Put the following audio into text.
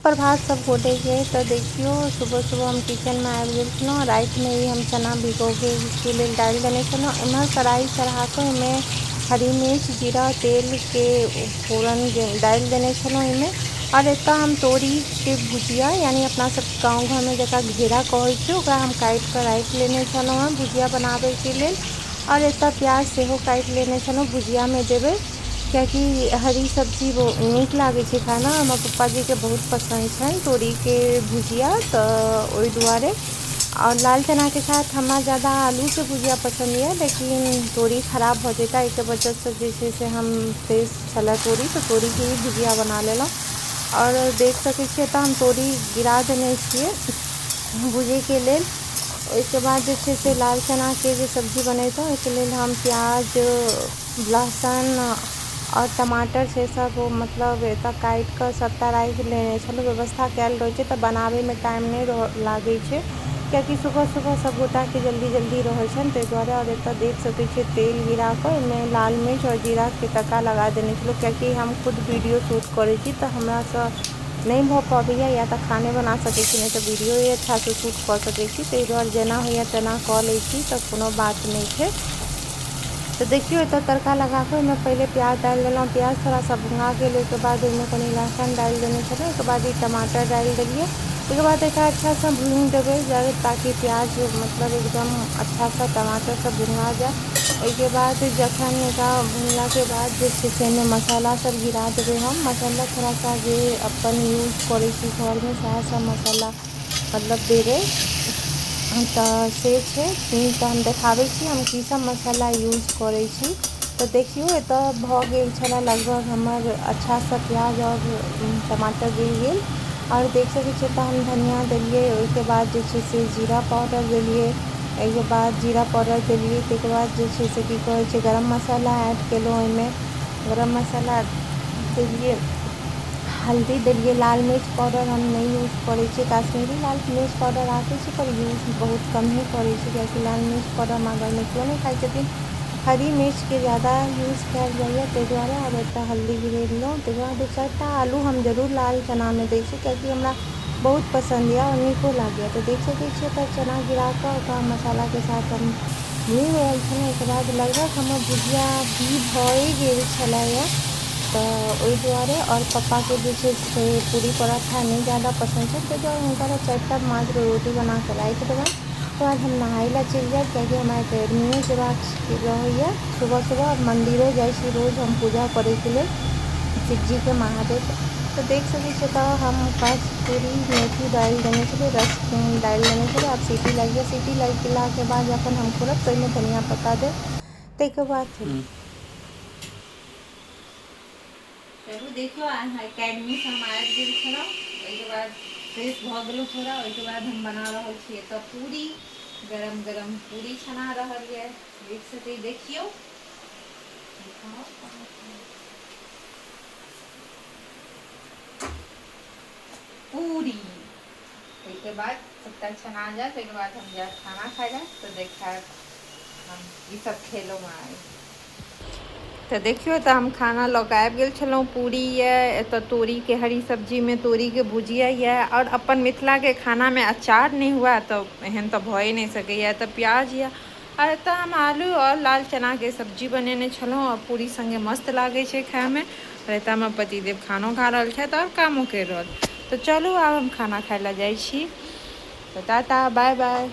प्रभात सब गोटेके। तऽ देखियौ, सुबह सुबह हम किचनमे आबि गेल छलहुँ। रातिमे ही हम चना भिगोके लेल डालि देने छलहुँ। एम्हर कढ़ाइ चढ़ा कऽ ओहिमे हरी मिर्च, जीरा, तेलके फोरन डालि देने छलहुँ ओहिमे। आओर एतऽ हम तोरीके भुजिया, यानी अपना सब गाँव घरमे जकरा घेरा कहै छै, ओकरा हम काटि कऽ राखि लेने छलहुँ हेँ भुजिया बनाबैके लेल। आओर एतऽ प्याज सेहो काटि लेने छलहुँ, भुजियामे देबै, कियाकि हरी सब्जी नीक लागै छै खाना। हमर पप्पाजीके बहुत पसन्द छनि तोरीके भुजिया, तऽ ओहि दुआरे। आओर लाल चनाके साथ हमरा ज्यादा आलूके भुजिया पसन्द यऽ, लेकिन तोरी खराब भऽ जेतै, एहिके वजहसँ जे छै से हम फ्रेश छलै तोरी, तऽ तोरीके ही भुजिया बना लेलहुँ। आओर देख सकै छियै, तऽ हम तोरी गिरा देने छियै भुजैके लेल। ओहिके बाद जे छै से लाल चनाके जे सब्जी बनेतहुँ, ओहिके लेल हम प्याज, लहसुन आओर टमाटर से सब मतलब एतऽ काटि कऽ सबटा राखि लेने छलहुँ। व्यवस्था कयल रहै छै तऽ बनाबैमे टाइम नहि लागै छै, कियाकि सुबह सुबह सब गोटाके जल्दी जल्दी रहै छनि, ताहि दुआरे। आओर एतऽ देख सकै छियै, तेल गिरा कऽ ओहिमे लाल मिर्च आओर जीराके तड़का लगा देने छलहुँ, कियाकि हम खुद वीडियो शूट करै छी तऽ हमरासँ नहि भऽ पबैए। या तऽ खाने बना सकै छी, नहि तऽ वीडियोए अच्छासँ शूट कऽ सकै छी। ताहि दुआरे जेना होइए तेना कऽ लै छी, तऽ कोनो बात नहि छै। तऽ देखियौ, एतऽ तड़का लगा कऽ ओहिमे पहिले प्याज डालि देलहुँ। प्याज थोड़ा सा भुना गेल, ओहिके बाद ओहिमे कनि लहसुन डालि देने छलहुँ। ओहिके बाद ई टमाटर डालि देलियै। ओहिके बाद एकरा अच्छासँ भूनि देबै, ताकि प्याज मतलब एकदम अच्छासँ टमाटर सब भुना जाय। ओहिके बाद जखन एकरा भुनलाके बाद जे छै से ओहिमे मसाला सब गिरा देबै हम। मसाला थोड़ा सा जे अपन यूज करै छी घरमे, सएह सब मसाला मतलब देबै, तऽ से छै। तऽ हम देखाबै छी हम की सब मसाला यूज करै छी। तऽ देखियौ, एतऽ भऽ गेल छलै लगभग हमर अच्छासँ प्याज आओर टमाटर गलि गेल। आओर देख सकै छियै, तऽ हम धनिया देलियै। ओहिके बाद जे छै से जीरा पाउडर देलियै। एहिके बाद जीरा पाउडर देलियै, ताहिके बाद जे छै से की कहै छै, गरम मसाला ऐड केलहुँ। ओहिमे गरम मसाला देलियै, हल्दी देलियै। लाल मिर्च पाउडर हम नहि यूज करै छियै। काश्मीरी लाल मिर्च पाउडर राखै छी, पर यूज बहुत कम ही करै छी, कियाकि लाल मिर्च पाउडर हमरा घरमे केओ नहि खाइ छथिन। हरी मिर्चके ज्यादा यूज कयल जाइए, ताहि दुआरे। आब एतऽ हल्दी गिरेलहुँ। ताहिके बाद दू चारिटा आलू हम जरूर लाल चनामे दै छी, कियाकि हमरा बहुत पसन्द यऽ आओर नीको लागैए। तऽ देख सकै छियै, तऽ चना गिरा कऽ ओकरा मसालाके साथ हम भूनि रहल छलहुँ। ओहिके बाद लगभग हमर भुजिया भी भए गेल छलैए, तऽ ओहि दुआरे। आओर पप्पाके जे छै से पूरी पराठा नहि ज्यादा पसन्द छै, ताहि दुआरे हुनका लए चारिटा मात्र रोटी बना कऽ राखि देबनि। ओकर बाद हम नहाय लए चलि जायब, कियाकि हमरा एकेडमियो जेबाक रहैए सुबह सुबह आओर मन्दिरो जाइ छी रोज हम पूजा करैके लेल शिवजीके, महादेवके। तऽ देख सकै छियै, तऽ हम कस्तूरी मेथी डालि देने छलियै, रस डालि देने छलियै। आब सीटी लागि जायत। सीटी लागि गेलाके बाद जखन हम खोलब तऽ ओहिमे धनिया पत्ता देब। ताहिके बाद चलू, देखियौ, एकेडमीसँ हम आबि गेल छलहुँ। ओहिके बाद फ्रेश भऽ गेलहुँ थोड़ा। ओहिके बाद हम बना रहल छी एतऽ पूरी। गरम गरम पूरी छना रहल यऽ, देख सकै। देखियौ, पूरी। ओहिके बाद सबटा छना जायत, ओहिके बाद हम जायब खाना खाइ लए, तऽ देखायब हम की सब खेलहुँ आइ। तऽ देखियौ, तऽ हम खाना लऽ कऽ आबि गेल छलहुँ। पूरी यऽ एतऽ, तोरीके हरी सब्जीमे तोरीके भुजिया यऽ। आओर अपन मिथिलाके खानामे अचार नहि हुए तऽ एहन तऽ भए नहि सकैए। तऽ प्याज यऽ आओर एतऽ हम आलू आओर लाल चनाके सब्जी बनेने छलहुँ आओर पूरी सङ्गे मस्त लागै छै खाइमे। आओर एतऽ हमर पतिदेव खानो खा रहल छथि आओर कामो करि रहल। तऽ चलू, आब हम खाना खाइ लए जाइ छी। तऽ टाटा, बाय बाय।